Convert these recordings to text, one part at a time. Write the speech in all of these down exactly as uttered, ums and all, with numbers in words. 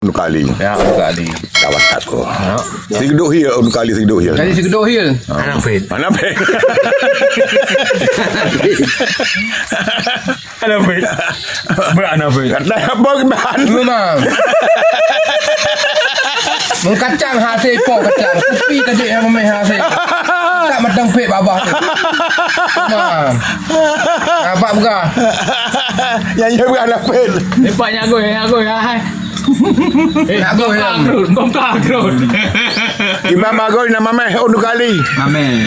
Unu Kali. Ya, Unu Kali. Kawan takku. Ya. Sigedok Hill, Unu Kali Sigedok Hill. Jadi Sigedok Hill. Ha. Anak Pit. Anak Pit. Anak Pit. Berat anak Pit. Kata apa ke bahan? Memang. Mengkacang hasil po kacang. Kupi tadi yang memeh hasil. Tak matang pit babah tu. Memang. Nampak buka. Yang dia bukan anak Pit. Nampak nyak goi, nyak goi. Hai. Eh, nak go, ya. Bongkar, bongkar. Imam Agung nama meh Unu Kali. Amin.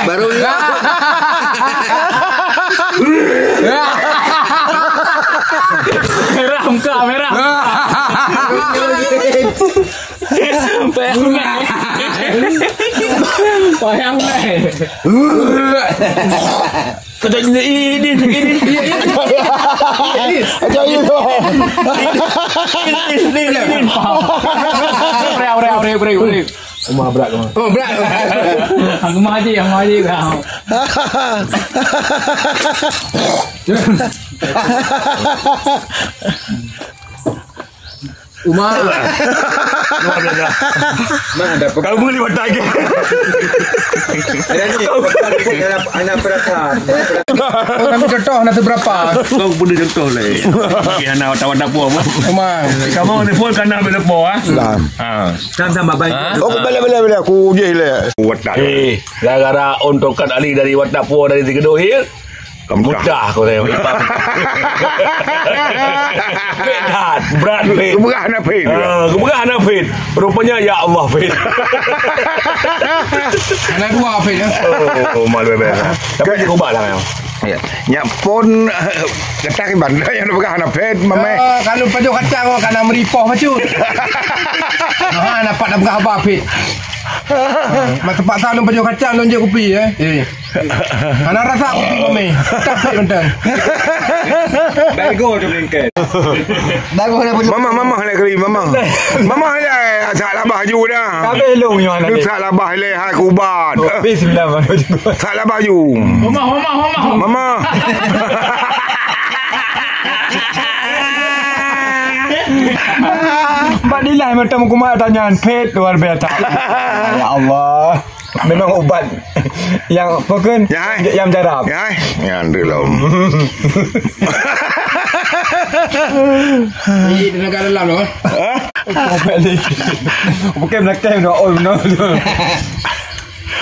Baru ni. Merah muka, merah. Payah mengai. Payah mengai. Kata ini, ini, ini. Macam itu. Ini, ini, ini. Udah, udah, udah, udah, udah. Rumah berat, rumah. Oh, berat. Aku mah haji, aku mah haji. Umar. Kalau boleh watak ke? Ada ni, anak perasaan. Kami contoh nak seberapa? Kau boleh contoh lah. Okey, anak watak-watak pun apa? Umar. Kamu ni pun kena bila po ah. Nah. Ha. Sama-sama baik. Ha? Oh, boleh, boleh, boleh. Aku uji lah. Watak. Eh, gara-gara untukkan Ali dari watak po dari Sigedok Hill. Mudah kau tengok. Berat, berat, Fit. Keberah anak Fit. Ah, keberah anak Fit. Rupanya, ya Allah, Fit. Anak dua, Fit, ya. Oh, malu, Fit. Tapi dia ubah lah, ya. Ya. Nyak pun, eh, kata ke bandar yang keberah anak Fit, mameh. Ah, kalau pajoh kacang, oh, kana meripoh bacut. Ha, nampak dah berah abah, Fit. Mak terpaksa lôn pajoh kacang, lôn jeuet kupi, eh. Eh. Hana rasa kopi kami. Tapi mantong. Baik go tu bengkel. Bagus dah putus. Mamah, mamah leh kali, mamah. Mamah leh, sak labah ju dah. Kabeh long nyoe anak. Sak labah leh, hai kubat. Bismillah. Sak labah ju. Mamah, mamah, mamah. Mamah. Mbak Dilah mantong kumat tanyan. Pet luar biasa. Ya Allah. Memang ubat yang apa kan? Ya, eh. Yang jarab. Ya, eh. Yang dulu. Di negara dalam tu. Hah? Bukan belakang no, oh no.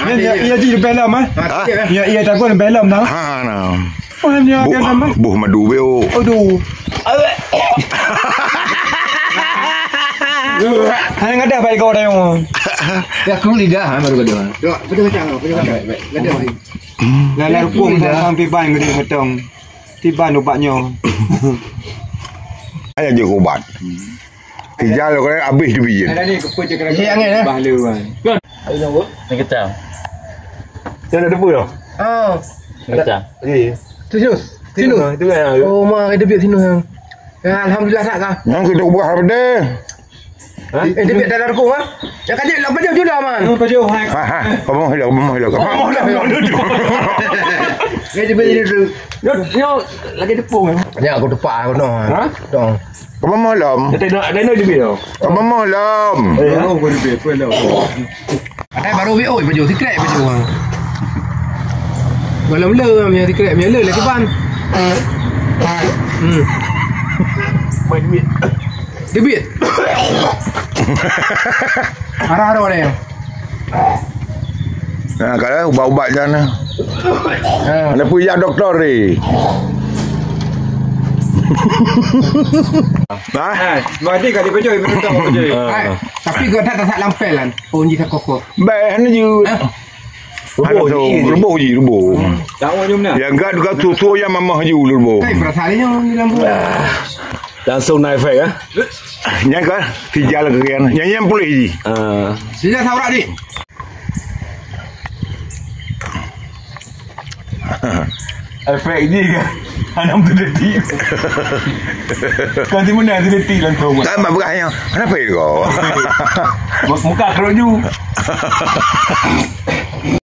Ini ya, ya di belum ah. Hah? Ya, ya tak guna belum dah. Ha nah. Oh, ni Bu, akan tambah. Buh madu beo. Aduh. Hanya ada baik kau dah yang. Ya, aku lidah, ha, baru kau dengar. Tengok, betul kacang, betul kacang. Baik, baik. Ada baik. Nah, lalu pun dah sampai ban gede matang. Tiban ubatnya. Ayo je ubat. Tijal kau habis tu biji. Ada ni, keput je kena. Iya, angin, eh? Bahala, kan. Ni kacang. Dia ada debu tu? Ah. Ni kacang. Eh. Sinus. Sinus. Sinus, tu kan. Oh, ma, ada biak sinus yang. Ya, alhamdulillah, tak kah? Yang kita ubah apa deh? Ha? Eh, dia biak dalam rukuk, ha? Ya, kan dia, lapan jam sudah, man. Lapan jam, hai. Ha, ha. Kamu hilang, kamu hilang. Kamu hilang, kamu hilang. Ya, dia biak dia dulu. Yo, yo, lagi tepung, eh. Ya, aku tepak, aku noh. Ha? Dong. Kamu malam. Dia tak nak, dia nak dia biak. Kamu malam. Eh, ya. Oh, boleh biak, boleh. Ada baru biak, oh, baju, secret baju, ha. Malam le, punya secret, punya le, lagi ban. Hmm. Main duit. Debit. Arah-arah dia. Nah, kalau ubat-ubat jangan. Ha. Ada pun ya doktor ni. Ha? Ha, berarti kalau dia pecah, dia pecah, dia pecah. Ha. Hai, tapi kau tak, tak lampel kan? Oh, ni tak kokoh. Baik, hanya je. Ha? Rubuh je. Rubuh je, rubuh. Hmm. Tak mau jom dah. Yang gad, gad susu yang mamah je, rubuh. Hai, perasaan dia ni lampu. Langsung na efek, eh? Nyan kan, tijal ke kan. Nyan, nyan pulih ji. Ah. Sila saurak ni. Efek ji kan. Anam tu detik. Kan si mana tu detik langsung. Tak, mak berah yang. Kenapa itu kau? Muka keruju.